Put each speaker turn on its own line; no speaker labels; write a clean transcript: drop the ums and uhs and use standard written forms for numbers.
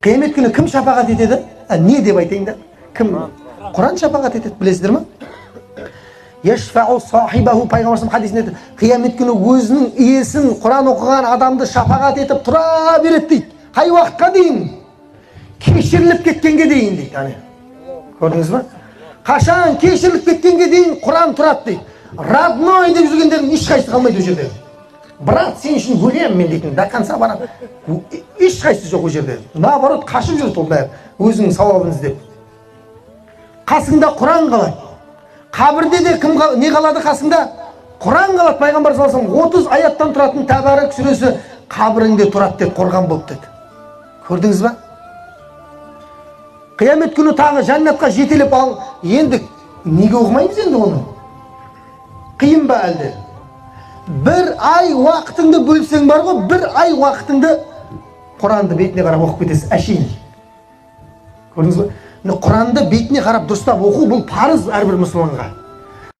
Қиямет күні кім шапағат етеді? Не деп айтайын да? Кім? Құран шапағат етеді, білесіздер ма? Яшфау сахибаху, пайғамбар хадисінде айтады, қиямет күні өзінің иесін, Құран оқыған адамды шапағат етіп тұра береді дейді. Қай уақытқа дейін? Кешіріліп кеткенге дейін дейді. Әне. Көрдіңіз ба? Қашан кешіріліп кеткенге дейін Құран тұрады дейді. Родной деп жүргендердің ешқайсысы қалмайды ол жерде. Брат, сен үшін өлемін мен дейтін, до конца барамын. Ешқайсысы жоқ ол жерде. Наоборот, қашып жүрді ол бәрі, өзінің сауабын іздеп. Қасыңда Құран қалады. Қабірде де кім не қалады қасыңда? Құран қалады. Пайғамбар саллаллаху алейхи вассалам 30 аяттан тұратын Тәбәрік сүресі қабіріңде тұрады деді, қорған болып деді. Көрдіңіз ба? Қиямет күні тағы жәннатқа жетелеп ал, енді неге оқымаймыз енді оны? Қиын ба әлде? Бір ай уақытыңды бөлсең бар ғой, бір ай уақытыңды Құранды бетіне қарап оқып кетесіз, әшейін. Көрдіңіз ба? Міне, Құранды бетіне қарап дұрыстап оқу бұл парыз әрбір мұсылманға.